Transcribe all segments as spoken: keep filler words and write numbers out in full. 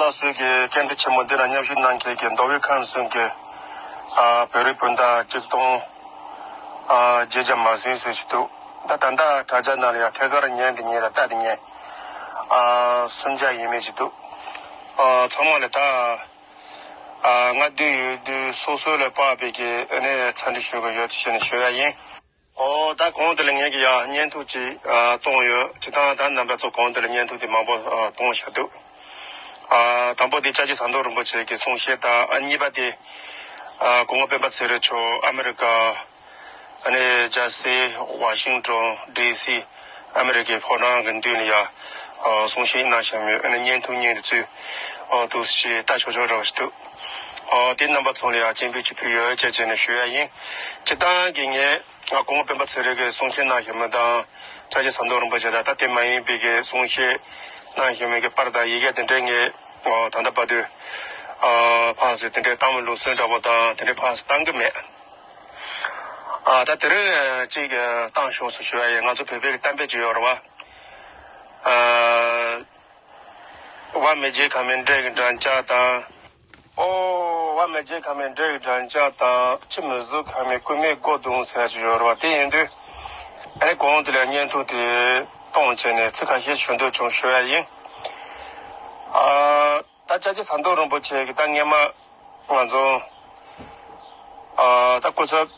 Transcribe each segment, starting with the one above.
ད་སུད་ཀྱི་སྐད་འཕྲིན་ཆེན་མོ་འདི་ལ་མཉམ་ཞུགས་གནང་མཁན་གྱི་མདོ་དབུས་ཁམས་གསུམ་གྱི་ཨ་བོད་རིགས་སྤུན་ཟླ་གཅིག་སྟོང་ཨ་བརྒྱད་བརྒྱ་མ་ཟིན་ཟིན་ཞིག་འདུག་ད་ད་ལྟ་དྲ་རྒྱ་ནང་ལ་ཡང་ཐད་ཀར་ཉན་དང་ཉན་དང་ལྟ་དང་ཉན་ཨ་སུམ་བརྒྱ་ཡས་མས་ཞིག་འདུག་ཨ་ཚང་མ་ལ་ད་ཨ་སྔ་དུས་ཡོད་དུས་སོ་སོ་ལ་དཔག་པའི་གི་ཨ་ནི་འཚམས་འདྲི་ཞུ་གི་ཡོད་ཅེས་ནས་ཞུ་ཡ་ཡིན། ཨོ་ད་གོང་དེ་ལ་ངས་ཀྱི་ཡ་བརྙན་ཐུང་ཅིག་ཨ་གཏོང་ཡོད། སྤྱིར་བཏང་ད་རྣམ་པ་ཚོ་གོང་དེ་ལ་བརྙན་ཐུང་དེ་མང་པོ་ཨ་གཏོང་བཞག་འདུག་ཨ་དང་པོ་དེ་ལྕགས་ཀྱི་ཟམ་གདོང་རིན་པོ་ཆེ་གི་གསུང་བཤད་དང་། ཨ་གཉིས་པ་དེ་ཨ་སྐུ་ངོ་སྤེན་པ་ཚེ་རིང་མཆོག་ཨ་མི་རི་ཀ་ཨ་ནི་ཇར་སི་ཝ་ཤིང་ཊོན་ཌི་སི་ཨ་མི་རི་ཀའི་ཕོ་བྲང་གི་མདུན་ལ་ཡ་ཨ་གསུང་བཤད་གནང་བཞག་མོད། ཨ་ནི་བརྙན་ཐུང་བརྙན་དེ་ཚོས་ཨ་འདུག་སེ་ལྟ་ཆོག་ཆོག་འདྲ་བ་ཞིག་འདུག་ཨ་དེ་རྣམ་པ་ཚོ་ལ་ཡ་སྤྱན་འབུལ་ཅིག་ཕུལ་ཡོད་ཅེས་བྱས་ནས་ཞུ་ཡ་ཡིན། སྤྱིར་བཏང་གི་ངས། ང་སྐུ་ངོ་སྤེན་པ་ཚེ་རིང་གིས་གསུང་བཤད་གནང་བཞིན་པ་དང་། ལྕགས་ཀྱི་ཟམ་གདོང་རིན་པོ་ཆེ་དང་ད་དེ་མ་ཡིན་པའི་གི་གསུང་བཤད་གནང་བཞིན་པའི་གི་པར་དང་ཡི་གེ་དེ་འདྲའི་ངས་ཨོ་ད་ལྟ་བར་དུ་ཨ་ཕར་ཚུར་དེ་འདྲའི་བཏང་བའི་ལུགས་སྲོལ་འདྲ་པོ་དང་དེ་འདྲའི་ཕར་ཚུར་བཏང་གི་མེད། ཨ་ད་དེ་རིང་ཅིག་བཏང་ཤོག་ཟེར་ཞུ་ཡ་ཡིན། ང་ཚོ་བོད་པའི་གི་གཏམ་དཔེ་ཅིག་ཡོད་རེད་བ། ཨ། བ་མི་བརྗེད་ཁ་མེད་འདྲེ་གི་འགྲམ་ལྕག་དང་། ཨོ། བ་མི་བརྗེད་ཁ་མེད་འདྲེ་གི་འགྲམ་ལྕག་དང་། ཁྱི་མི་གཟུགས་ཁ་མེད་རྐུན་མས་སྒོ་བརྡུང་ཟེར་ཞིག་ཡོད་རེད་བ། དེ་ཡིན་དུས་ཨ་ནི་གོང་དེ་ལ་བརྙན་ཐུང་དེ་གཏོང་བྱས་ནས་ཚིག་ཁ་ཤས་ཞུ་འདོད་བྱུང་ཞུ་ཡ་ཡིན། ཨ་ད་ལྕགས་ཀྱི་ཟམ་གདོང་རིན་པོ་ཆེ་གི་ད་སྔས་མ་ང་ཚོ་ཨ་ད་སྐུ་ཚབ་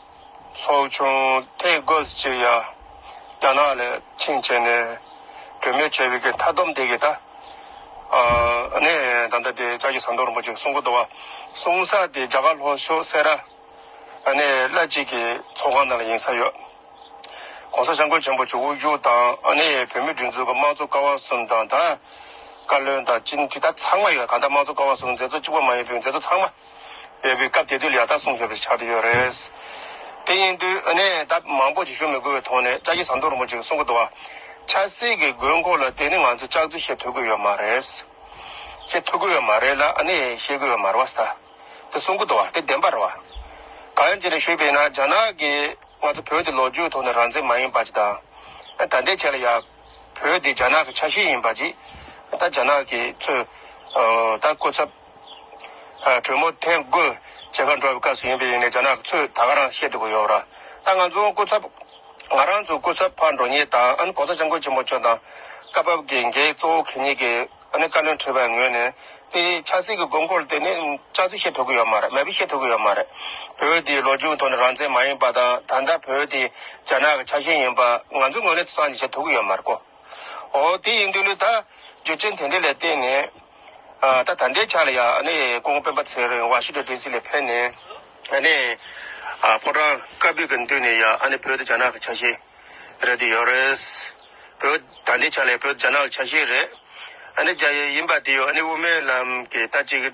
ཚོགས་ཆུང་ཐེངས་དགུ་ཅིག་ཡ་རྒྱ་ནག་ལ་ཕྱིན་བྱས་ནས་གྲོས་མོལ་བྱས་པའི་གི་མཐའ་སྡོམ་དེ་གི་ད་ཨ་ནི་ད་ལྟ་དེ་ལྕགས་ཀྱི་ཟམ་གདོང་རིན་པོ་ཆེ་གསུང་གི་འདུག་བ། གསུང་ས་དེ་རྒྱ་གར་ལྷོ་ཕྱོགས་སེ་ར་ཨ་ནི་བླ་སྤྱི་གི་ཚོགས་ཁང་ནང་ལ་ཡིན་ས་ཡོད། ༸གོང་ས་༸སྐྱབས་མགོན་ཆེན་པོ་མཆོག་དབུ་བཞུགས་དང་། ཨ་ནི་བོད་མིའི་སྒྲིག་འཛུགས་ཀྱི་དམངས་གཙོ་ཀ་བ་གསུམ་དང་། ད་བཀའ་བློན་དང་སྤྱི་འཐུས་ད་ཚང་མ་ཡོད། གང་ལྟར་དམངས་གཙོ་ཀ་བ་གསུམ་མཛད་གཙོ་གཅིག་པ་མ་ཡིན་པའི་མཛད་གཙོ་ཚང་མ་ཡོད་པའི་སྐབས་དེ་དུས་ལ་ཡ་ད་གསུང་བཤད་པ་ཆགས་བསྡད་ཡོད་རེད། དེ་ཡིན་དུས་ཨ་ནི་ད་མང་པོ་ཅིག་ཞུ་མི་དགོས་པའི་ཐོག་ནས་ལྕགས་ཀྱི་ཟམ་གདོང་རིན་པོ་ཆེས་གསུང་གི་འདུག་བ། ཆབ་སྲིད་ཀྱི་དགོས་མཁོ་ལ་བརྟེན་ནས་ང་ཚོ་སྐྱག་རྫུན་བཤད་ཐུབ་ཀྱི་ཡོད་མ་རེད། བཤད་ཐུབ་ཀྱི་ཡོད་མ་རེད་ལ་ཨ་ནི་བཤད་ཀྱི་ཡོད་མ་རེད་བ་ཟེར། དེ་གསུང་གི་འདུག་བ། དེ་བདེན་པ་རེད་བ། གང་ཡིན་ཅེས་ནས་ཞུས་པས་ན་རྒྱ་ནག་གིས་ང་ཚོ་བོད་དེ་ལོ་རྒྱུས་ཐོག་ནས་རང་བཙན་མ་ཡིན་པ་ཅིག་དང་། ད་ལྟའི་ཆ་ལ་ཡ་བོད་དེ་རྒྱ་ནག་གི་ཆ་ཤས་ཡིན་པ་ཅིག་ད་རྒྱ་ནག་གིས་ཚུར་ཨ་ད་སྐུ་ཚབ་ཨ་གྲོས་མོལ་ཐེངས་དགུ་བྱེད་གར་འགྲོ་བའི་སྐབས་སུ་ཡིན་པ་ཡིན་ནའི་རྒྱ་ནག་གིས་ཚུར་ད་ག་རང་བཤད་སྡོད་ཀྱི་ཡོད་ར། ད་ང་ཚོ་སྐུ་ཚབ་ང་རང་ཚོ་སྐུ་ཚབ་ཕར་འགྲོ་མཁན་དང་ཨ་ནི་༸གོང་ས་༸སྐྱབས་མགོན་ཆེན་པོ་མཆོག་དང་སྐབས་བབ་ཀྱི་འགན་གཙོ་བོ་འཁྱེར་མཁན་གྱི་ཨ་ནི་བཀའ་བློན་ཁྲི་པའི་ངོས་ནས་དེ་ཆབ་སྲིད་ཀྱི་དགོས་མཁོ་ལ་བརྟེན་ནས་སྐྱག་རྫུན་བཤད་ཐུབ་ཀྱི་ཡོད་མ་རེད། མེད་པ་བཤད་ཐུབ་ཀྱི་ཡོད་མ་རེད། བོད་དེ་ལོ་རྒྱུས་ཐོག་ནས་རང་བཙན་མ་ཡིན་པ་དང་ད་ལྟ་བོད་དེ་རྒྱ་ནག་གི་ཆ་ཤས་ཡིན་པ་ང་ཚོའི་ངོས་ནས་བསམ་གྱིས་བཞག་ཐུབ་ཀྱི་ཡོད་མ་རེད་གོ། འོ་དེ་ཡིན་དུས་ལུས་ད་རྒྱུ་རྐྱེན་དེ་འདྲ་ལ་བརྟེན་ནས་ཨ་ད་ད་ལྟའི་ཆ་ལ་ཡ་ཨ་ནི་སྐུ་ངོ་སྤེན་པ་ཚེ་རིང་ཝ་ཤིང་ཊོན་ཌི་སི་ལ་ཕེབས་ནས་ཨ་ནི་ཨ་ཕོ་བྲང་དཀར་པོའི་གི་མདུན་ནས་ཡ་ཨ་ནི་བོད་དེ་རྒྱ་ནག་གི་ཆ་ཤས་རེད་དེ་ཡོད་རེད། བོད་ད་ལྟའི་ཆ་ལ་བོད་རྒྱ་ནག་གི་ཆ་ཤས་རེད། ཨ་ནི་རྒྱ་ཡིན་པ་དེ་ཡོད། ཨ་ནི་དབུ་མའི་ལམ་གྱི་ད་ཅིག་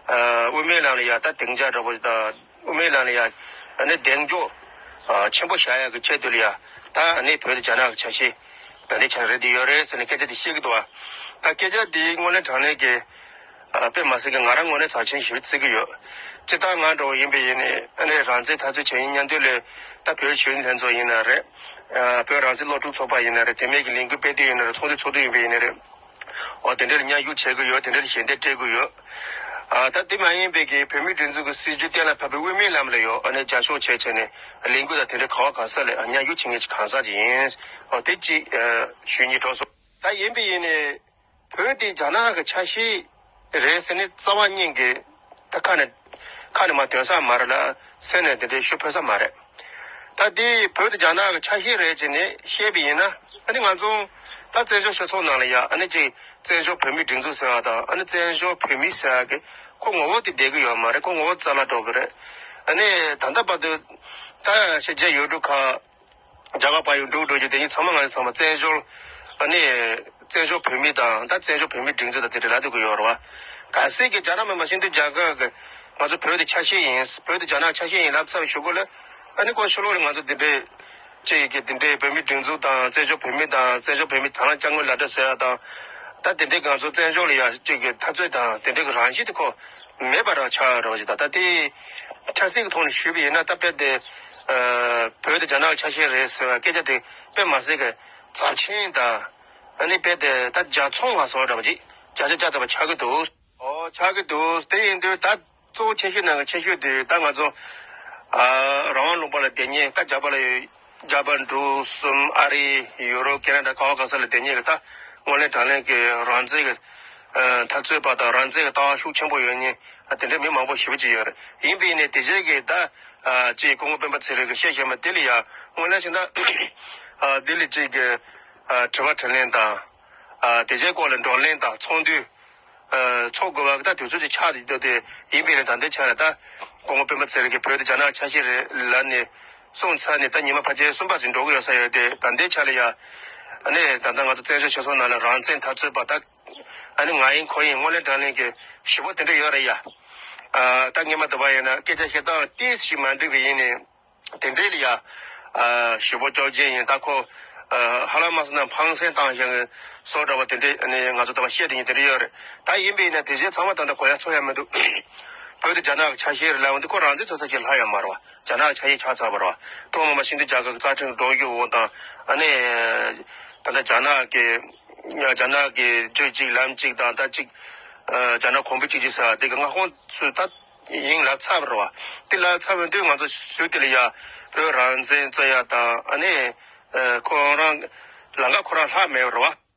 ཨ་དབུ་མའི་ལམ་ལ་ཡ་ད་སྡིངས་ཆ་འདྲ་པོ་ཞིག་དང་། དབུ་མའི་ལམ་ལ་ཡ་ཨ་ནི་གདེང་འཇོག་ཨ་ཆེན་པོ་བཞག་ཡག་གི་ཆེད་དུ་ལ་ཡ་ད་ཨ་ནི་བོད་དེ་རྒྱ་ནག་གི་ཆ་ཤས་ད་ལྟའི་ཆ་ལ་རེད་དེ་ཡོད་རེད་ཟེར་ནས་སྐད་ཆ་དེ་བཤད་ཀྱི་འདུག་བ། ད་སྐད་ཆ་དེ་དངོས་གནས་དྲང་གནས་ཀྱི་ཨ་དཔེ་མ་སྲིད་ཀྱི་ང་རང་ངོས་ནས་ཚབས་ཆེན་ཞེ་པོ་བརྩི་གི་ཡོད། སྤྱིར་བཏང་ང་འདྲ་བོ་ཡིན་པ་ཡིན་ནའི་ཨ་ནི་རང་བཙན་འཐབ་རྩོད་བྱེད་མཁན་མཉམ་འདུས་ལས་ད་བོད་གཞོན་ནུ་ལྷན་ཚོགས་ཡིན་ན་རེད། ཨ་བོད་རང་བཙན་སློབ་ཕྲུག་ཚོགས་པ་ཡིན་ན་རེད། དེ་མིན་གྱི་ལས་འགུལ་སྤེལ་འདོད་ཡིན་ན་རེད། ཚོགས་འདུ་ཚོགས་འདུ་ཡིན་པ་ཡིན་ན་རེད། འོ་དེ་འདྲ་ལ་མཉམ་ཞུགས་བྱེད་ཀྱི་ཡོད། དེ་འདྲ་ལ་ཞལ་འདེབས་སྤྲད་ཀྱི་ཡོད། ཨ་ད་དེ་མ་ཡིན་པའི་གི་བོད་མིའི་སྒྲིག་འཛུགས་ཀྱི་སྲིད་བྱུས་གཏན་ལ་ཕབ་པའི་དབུ་མའི་ལམ་ལ་ཡོད་ཨ་ནི་རྒྱབ་སྐྱོར་བྱས་བྱས་ནས་ལས་འགུལ་དང་དེ་འདྲ་ག་བ་ག་ས་ལ་མཉམ་ཞུགས་བྱེད་མཁན་ཅིག་གང་ཟག་ཅིག་ཡིན། འོ་དེ་གཅིག་ཨ་ཞུ་སྙིང་བྲོ་སོང་། ད་ཡིན་པ་ཡིན་ནའི། བོད་དེ་རྒྱ་ནག་གི་ཆ་ཤས་རེད་ཟེར་ནས་རྩ་བ་ཉིད་ཀྱི་ད་ཁ་ནས་ཁ་ནས་མ་འདོན་ས་མ་རེད་ལ་སེམས་ནས་དེ་འདྲའི་ཞུ་ཕོད་ས་མ་རེད། ད་དེ་བོད་དེ་རྒྱ་ནག་གི་ཆ་ཤས་རེད་ཅེས་ནས་བཤད་པ་ཡིན་ན་ཨ་ནི་ང་ཚོ་ད་བཙན་བྱོལ་སྤྱི་ཚོགས་ནང་ལ་ཡ་ཨ་ནི་ཅིག་བཙན་བྱོལ་བོད་མིའི་སྒྲིག་འཛུགས་ཟེར་བ་དང་ཨ་ནི་བཙན་བྱོལ་བོད་མི་ཟེར་བ་གི་ཁོ་ངོ་བོ་དེ་བསྡད་ཀྱི་ཡོད་མ་རེད། ཁོ་ངོ་བོ་རྩ་བརླག་འགྲོ་གི་རེད། ཨ་ནི་ད་ལྟ་བར་དུ་ད་ཕྱི་རྒྱལ་ཡུལ་གྲུ་ཁག་རྒྱ་གར་བར་ཡོད་འགྲོ་འགྲོ་རྒྱུ་དེ་ཉིད་ཚང་མ་ང་ཚོ་ཚང་མ་བཙན་བྱོལ་ཨ་ནི་བཙན་བྱོལ་བོད་མི་དང་ད་བཙན་བྱོལ་བོད་མིའི་སྒྲིག་འཛུགས་དང་དེ་འདྲ་ལབ་སྡོད་ཀྱི་ཡོད་རེད་བ། གལ་སྲིད་ཀྱི་རྒྱ་ནག་མིན་པ་ཤིན་ཏུ་རྒྱ་གར་གྱི་ང་ཚོ་བོད་དེ་ཆ་ཤས་ཡིན། བོད་དེ་རྒྱ་ནག་ཆ་ཤས་ཡིན་ལབ་ཚར་བའི་གཞུག་གུ་ལ་ཨ་ནི་ཁོ་ཕྱི་ལོགས་ལ་ང་ཚོ་དེ་འདྲའི་ཅིག་གི་དེ་འདྲའི་བོད་མིའི་སྒྲིག་འཛུགས་དང་བཙན་བྱོལ་བོད་མི་དང་བཙན་བྱོལ་བོད་མིའི་དང་བླངས་དཔྱ་དངུལ་ལག་སྦྲེལ་ཟེར་ཡ་དང་ད་དེ་འདྲའི་ང་ཚོ་བཙན་བྱོལ་ལ་ཡ་ཅིག་གི་འཐབ་རྩོད་དང་དེ་འདྲའི་གི་རང་བཞིན་དེ་ཁོ། མེད་པ་རང་ཆགས་རོགས་ཞེས་དང་ད་ལྟའི་ཆབ་སྲིད་ཀྱི་ཐོག་ནས་ཞུས་པ་ཡིན་ན་ད་དཔེ་དེ་ཨ་བོད་དེ་རྒྱ་ནག་གི་ཆ་ཤས་རེད་ཟེར་བ་སྐད་ཆ་དེ་དཔེ་མ་སྲིད་ཀྱི་རྩ་ཆེན་དང་ཨ་ནི་དཔེ་དེ་ད་རྒྱ་ཚོང་བ་བཟོ་འདྲ་པོ་ཅིག་བརྒྱ་ཆ་བརྒྱ་ཐམ་པ་ཆགས་ཀྱི་འདུག་ཆགས་ཀྱི་འདུག་དེ་ཡིན་དུས་ད་གཙོ་བོ་ཆེ་ཤོས་ནང་གི་ཆེ་ཤོས་དེ་ད་ང་ཚོ་ཨ་རང་དབང་ལུང་པ་ལ་བསྡད་མཁན། ད་རྒྱ་གར་ལ་ཡོད། རྒྱ་གར་འབྲུག་གསུམ། ཨ་རི། ཡུ་རོབ། ཁེ་ན་ཌ། ག་བ་ག་ས་ལ་བསྡད་མཁན་གྱི་ད་དངོས་གནས་དྲང་གནས་ཀྱི་རང་བཙན་གྱི་ཨ་འཐབ་རྩོད་པ་དང་རང་བཙན་གྱི་ལྟ་བ་ཤུགས་ཆེན་པོ་ཡོད་མཁན་ཨ་དེ་འདྲའི་མི་མང་པོ་ཞེ་པོ་ཅིག་ཡོད་རེད། ཡིན་པས་ནས་དེ་རྗེས་ཀྱི་ད་ཨ་ཅིག་སྐུ་ངོ་སྤེན་པ་ཚེ་རིང་གིས་བཤད་བཤད་མ་དེ་ལ་ཡ་དངོས་གནས་བྱས་ན་ཨ་དེ་ལ་ཅིག་གི་ཨ་དྲི་བ་དྲིས་ལན་དང་། ཨ་དེ་རྗེས་སྐོར་ལ་བགྲོ་གླེང་དང་ཚོགས་འདུ་ཨ་ཚོགས་དགོས་པ་གི་ད་དུས་ཚོད་ཅིག་ཆགས་ཏེ་འདུག་དེ་ཡིན་པས་ནས་ད་ལྟའི་ཆ་ལ་ད་སྐུ་ངོ་སྤེན་པ་ཚེ་རིང་གིས་བོད་དེ་རྒྱ་ནག་ཆ་ཤས་རེད་ལབ་ནས་གསུངས་ཚར་ནས་ད་ཉི་མ་ཕལ་ཆེར་གསུམ་པ་ཙམ་འགྲོ་གི་ཡོད་ས་ཡོད་དེ། ད་ལྟའི་ཆ་ལ་ཡ་ཨ་ནི་ད་ལྟ་ང་ཚོ་བཙན་བྱོལ་སྤྱི་ཚོགས་ནང་ལ་རང་བཙན་འཐབ་རྩོད་པ་ད་ཨ་ནི་ང་ཡིན་ཁོ་ཡིན་དངོས་གནས་དྲང་གནས་ཀྱི་ཞེ་པོ་དེ་འདྲ་ཡོད་རེད་ཡ། ཨ་ད་སྔོན་མ་དུ་བ་ཡིན་ན་སྐད་ཆ་བཤད་སྟངས་ཏོག་ཙམ་ཞིག་མ་འགྲིག་པ་ཡིན་ནས། དེ་འདྲའི་ལ་ཡ་ཨ་ཞུ་བོ་ཅོག་ཅན་ཡིན། ད་ཁོ་ཨ་ཧ་ལམ་མ་སོང་ན་ཕངས་སེམས་བཏང་བཞག་གི་བཟོ་འདྲ་བ་དེ་འདྲའི་ཨ་ནི་ང་ཚོ་ལྟ་བ་བཤད་དེ་ཡིན་དེ་འདྲ་ཡོད་རེད། ད་ཡིན་པས་ན་དེ་བཞིན་ཚང་མ་ད་ལྟ་གོ་ཡ་ཚོར་ཡ་མི་འདུག་བོད་དེ་རྒྱ་ནག་གི་ཆ་ཤས་རེད་ལབ་འོང་དུས་ཁོ་རང་བཙན་འཚོལ་ས་ཞིག་ལྷག་ཡ་མ་རེད་བ། རྒྱ་ནག་གི་ཆ་ཤས་ཆགས་ཚར་བ་རེད་བ། ཐོག་མ་མ་ཤིན་ཏུ་རྒྱ་གར་གྱི་རྩ་ཁྲིམས་འགྲོ་རྒྱུ་འོག་དང་ཨ་ནི་ད་ལྟ་རྒྱ་ནག་གི་རྒྱ་ནག་གི་རྒྱུད་གཅིག་ལམ་གཅིག་དང་ད་གཅིག་ཨ་རྒྱ་ནག་གོང་བུ་གཅིག་གྱུར་ཟེར་བ་དེ་གི་མངའ་ཁོངས་སུ་ད། ཡིན་ལབ་ཚར་བ་རེད་བ། དེ་ལབ་ཚར་བའི་དུས་ང་ཚོ་ཟུར་དེ་ལ་ཡ་བོད་རང་བཙན་རྩོད་ཡ་དང་ཨ་ནི་ཨ་ཁོ་རང་ལམ་ཁ་ཁོ་རང་ལྷག་མེད་པ་རེད་བ།